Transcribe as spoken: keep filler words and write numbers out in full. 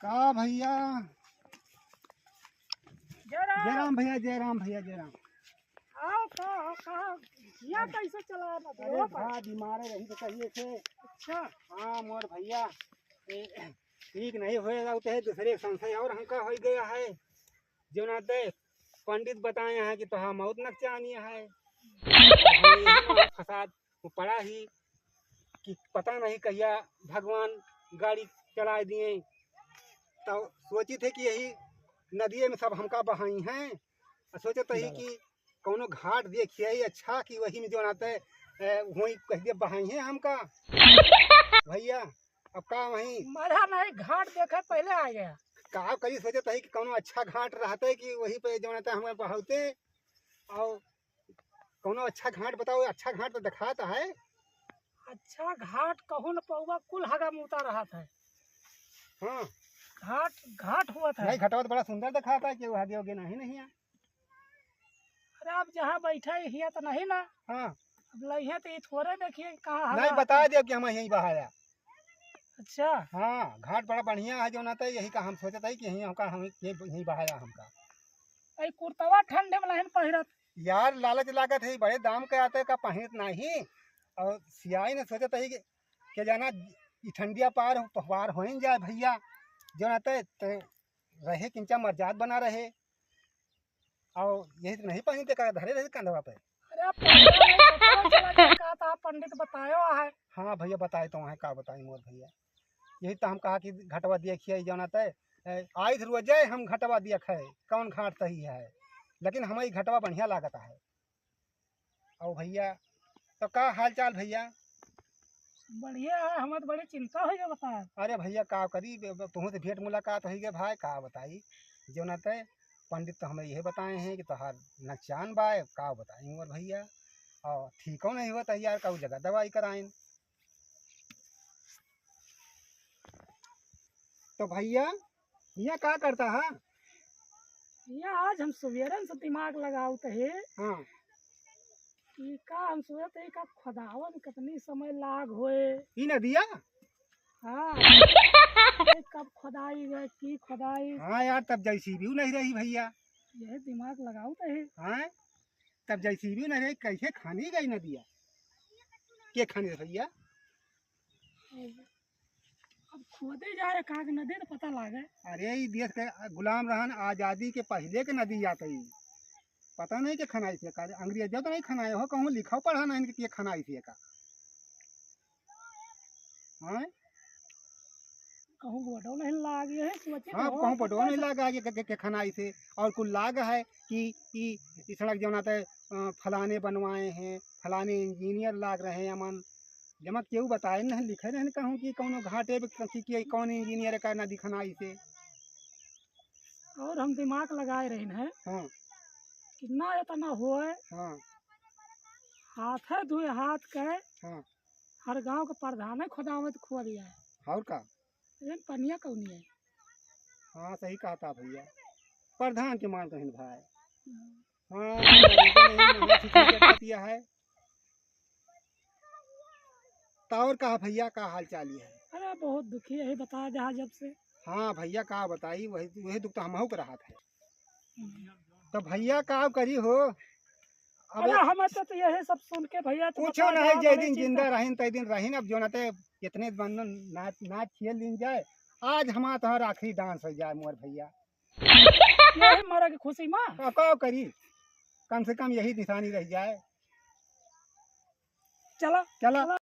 का भइया? जय राम। जय राम भइया, जय राम भइया, जय राम। आओ, का, का, हिया कैसे चला है, अरे बताओ। भा, बीमारे रही तो कहिए थे। अच्छा। हाँ, मोर भइया, ए, ठीक नहीं होए, रहते हैं, दूसरे संशय और हमका हो गया है। जो नाते पंडित बताए हैं कि तोहार मौत नकचानी है। हम यही में फसाद में पड़ा ही कि पता नहीं कहिया भगवान गाड़ी चलाए दिए। तो सोची थे कि यही नदिये में सब हमका बहाई हैं। और सोचे तो ही कि कौनो घाट देखिए अच्छा कि वही में जो नाते, ए, वही कह दिए बहाई हैं हमका। भइया, अब का वही मजा नहीं, घाट देखे पहले आ गया। का करी, सोचत हई कि कौनो अच्छा घाट रहते कि वही पे जौन रहते हमें बहावते। और कौनो अच्छा घाट बताओ, अच्छा घाट तो दिखाता है। अच्छा घाट कहूँ न पौवा, कुल हगा मूता रहत है। हाँ। घाट, घाट हुआ था। नहीं, घटवा तो बड़ा सुंदर दिखाता है कि वो हगे वगे नहीं, नहीं है। अरे, आप जहाँ बैठा है, हिया तो नहीं ना। हाँ। अब लइहे तो ये थोड़े देखिए कहाँ नहीं, हवा बता है। दिया कि हम यहीं बहाया। अच्छा। हाँ, घाट बड़ा बढ़िया है, जो ना तो यही का हम सोचत है कि यहीं हमका, हम यहीं, यहीं बहाया हमका। अरे, कुर्तवा ठंडे में नहीं पहिरत। यार, लालच लागत है, बड़े दाम के आते का पहिरत नहीं। और सियाई ने सोचत है कि, के जाना, ई ठंडिया पार हो, तोहवार हो ही जाए भइया, जो ना तो, तो रहे किंचा मर्जाद बना रहे। और यही तो नहीं पहिनते का धरे रहे कंधवा पे। अरे आप पंडित नहीं, सचमुच चला गया, कहा था पंडित बतायो है। हाँ भइया बताए तो है, का बताई मोर भइया। यही तो हम कहा कि घटवा देखिए जौन आते, ए, आई थे रोजे हम घटवा देखे, कौन घाट सही है, लेकिन हमें ई घटवा बढ़िया लागत है। और भइया, तो का हाल चाल भइया? बढ़िया है, हमें तो बड़ी चिंता हो गया, बता। अरे भइया, का करी, ब-, ब-, तुहूँ से भेंट मुलाकात हो गई भाई, का बताई, जो ना ते पंडित तो हमें यह बताए हैं कि तोहार नकचान बा, का बताई मोर भइया, और ठीको नहीं होता यार, का जगह दवाई कराइन। तो भइया, हियाँ का करता है? हियाँ आज हम सुबेरन से दिमाग लगावत है। हाँ। कि का हम सोचत है, का खोदावन कितनी समय लाग होए। ई नदिया? हाँ। ये कब खोदाई गए, की खोदाई? हाँ यार, तब JCB नहीं रही भइया। यही दिमाग लगावत है। हाँ, तब JCB नहीं रही, कैसे खानी गई नदिया? के खानी रही भइया? अब खोदे जाए कहाँ के नदी तो पता लागे। अरे, ई देश के गुलाम रहन, आजादी के पहिले के नदी आत हई। पता नहीं के खनाई से का, अंग्रेजो तो नहीं खनाए हो, कहूँ लिखा पढ़ा नहीं कि के खनाई से का। हाँ? कहूँ बोर्डो नहीं लागे है, सोचे हाँ, तो कहूँ बोर्डो नहीं लागे आगे के, के, के खनाई से। और कुल लाग है कि ई, ई सड़क जौन आते, अ, फलाने बनवाए हैं, फलाने इंजीनियर लाग रहे हैं अमन। जमा केहू बताए नहीं, लिखे नहीं कहूँ कि कौनो घाटे पे कि, कि, कि कौन इंजीनियर का नदी खनाई से। और हम दिमाग लगाए रहे हैं हाँ। कि ना इतना होए। हाँ। हाथ है दुए हाथ के। हाँ। हर गांव के प्रधान है, खुदावत खोद जाए। और का? लेकिन पनिया कौनी है? हाँ, सही कहता भइया, प्रधान के मान कहिन भाई। हाँ। हाँ, नहीं, नहीं, नहीं, नहीं, नहीं, नहीं, है। तो और कहा भइया, का हाल चाल है? अरे, बहुत दुखी है, बता दे जब से। हाँ भइया, का बताई, वही, वही दुख तो हमहू के रहत है। हम्म। तो भइया, का करी हो? अब अरे, हमें तो, तो यही सब सुन के भइया, तो कुछ बता नहीं, दे, जे बड़े दिन जिंदा चिंता। रहिन, ते दिन रहिन। अब जो ना ते इतने बंधन ना, ना खेल दिन जाए। आज हमारा तोहर आखिरी डांस हो जाए मोर भइया। यही मरा की खुशी में। का, का करी, कम से कम यही निशानी रह जाए। चला। चला। चला।